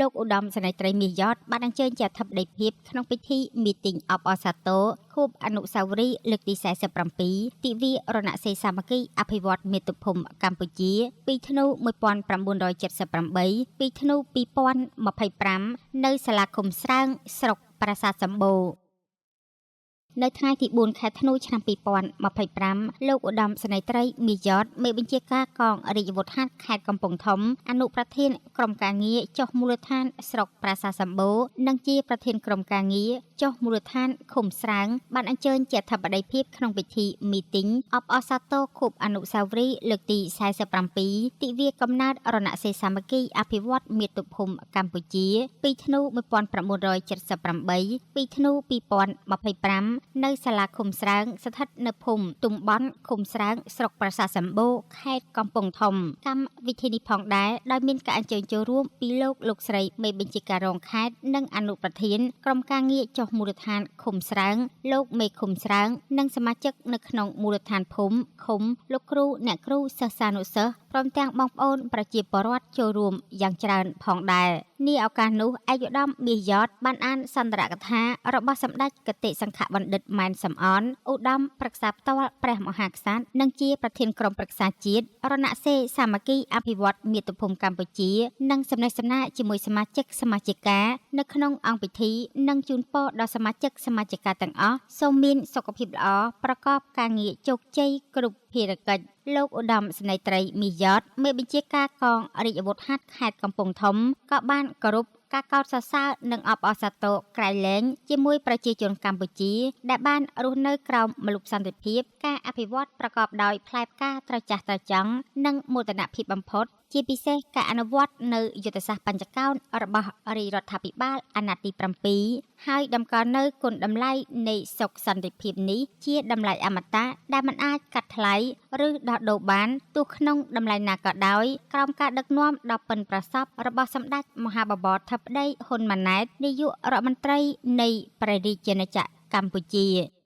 លោកឧត្តមសេនីយ៍ត្រីមាសយ៉តបានអញ្ជើញជាអធិបតីភាពក្នុងពិធីមីទីងអបអរសាទរខួបអនុស្សាវរីយ៍លើកទី47ទិវារណសិរ្សសាមគ្គីអភិវឌ្ឍមាតុភូមិកម្ពុជា2ធ្នូ1978 2ធ្នូ2025នៅសាលាឃុំស្រើងស្រុកប្រាសាទសម្បូរនៅថ្ងៃទី4ខែធ្នូឆ្នាំ2025លោកឧត្តមសេនីយ៍ត្រីមាសយ៉តមេបញ្ជាការកងរាជអាវុធហត្ថខេត្តកំពង់ធំអនុប្រធានក្រុមការងារចុះមូលដ្ឋានស្រុកប្រាសាទសម្បូរនិងជាប្រធានក្រុមការងារចុះមូលដ្ឋានឃុំស្រើងបានអញ្ជើញជាអធិបតីភាពក្នុងពិធីមីទីងអបអរសាទរខួបអនុស្សាវរីយ៍លើកទី47ទិវាកំណើតរណសិរ្សសាមគ្គីអភិវឌ្ឍមាតុភូមិកម្ពុជា2ធ្នូ1978 2ធ្នូ2025នៅសាលាឃុំស្រើងស្ថិតនៅភូមិទំបន់ឃុំស្រើងស្រុកប្រាសាទសម្បូរខេត្តកំពង់ធំកម្មវិធីនេះផងដែរដោយមានការអញ្ជើញចូលរួមពីលោកលោកស្រីមេបញ្ជាការរងខេត្តនិងអនុប្រធានក្រុមការងារចុះមូលដ្ឋានឃុំស្រើងលោកមេឃុំស្រើងនិងសមាជិកនៅក្នុងមូលដ្ឋានភូមិឃុំលោកគ្រូអ្នកគ្រូសិស្សានុសិស្សព្រមទាំងបងប្អូនប្រជាពលរដ្ឋចូលរួមយ៉ាងច្រើនផងដែរនាឱកាសនោះឯកឧត្តមមាសយ៉តបានអានសន្ទរកថារបស់សម្ដេចគតិសង្ឃបណ្ឌិតម៉ែនសំអនឧត្តមប្រឹក្សាផ្ទាល់ព្រះមហាក្សត្រនិងជាប្រធានក្រុមប្រឹក្សាជាតិរណសិរ្សសាមគ្គីអភិវឌ្ឍមាតុភូមិកម្ពុជានិងសំណេះសំណាលជាមួយសមាជិកសមាជិកានៅក្នុងអង្គពិធីនិងជូនពរដល់សមាជិកសមាជិកាទាំងអស់សូមមានសុខភាពល្អប្រកបការងារជោគជ័យគ្រប់ភារកិច្ចលោកឧត្តមសេនីយ៍ត្រីមាសយ៉តមេបញ្ជាការកងរាជអាវុធហត្ថខេត្តកំពង់ធំក៏បានគោរពការកោតសរសើរនិងអបអរសាទរក្រៃលែងជាមួយប្រជាជនកម្ពុជាដែលបានរស់នៅក្រោមម្លប់សន្តិភាពការអភិវឌ្ឍប្រកបដោយផ្លែផ្កាត្រចះត្រចង់និងមោទនភាពបំផុតជាពិសេសការអនុវត្តនៅយុទ្ធសាស្ត្របញ្ចកោណរបស់រាជរដ្ឋាភិបាលអាណត្តិទី7ហើយតម្កល់នៅគុណតម្លៃនៃសុខសន្តិភាពនេះជាតម្លៃអមតៈដែលមិនអាចកាត់ថ្លៃឬដោះដូរបានទោះក្នុងតម្លៃណាក៏ដោយក្រោមការដឹកនាំដ៏ប៉ិនប្រសប់របស់សម្ដេចមហាបវរធិបតីហ៊ុនម៉ាណែតនាយករដ្ឋមន្ត្រីនៃព្រះរាជាណាចក្រកម្ពុជា។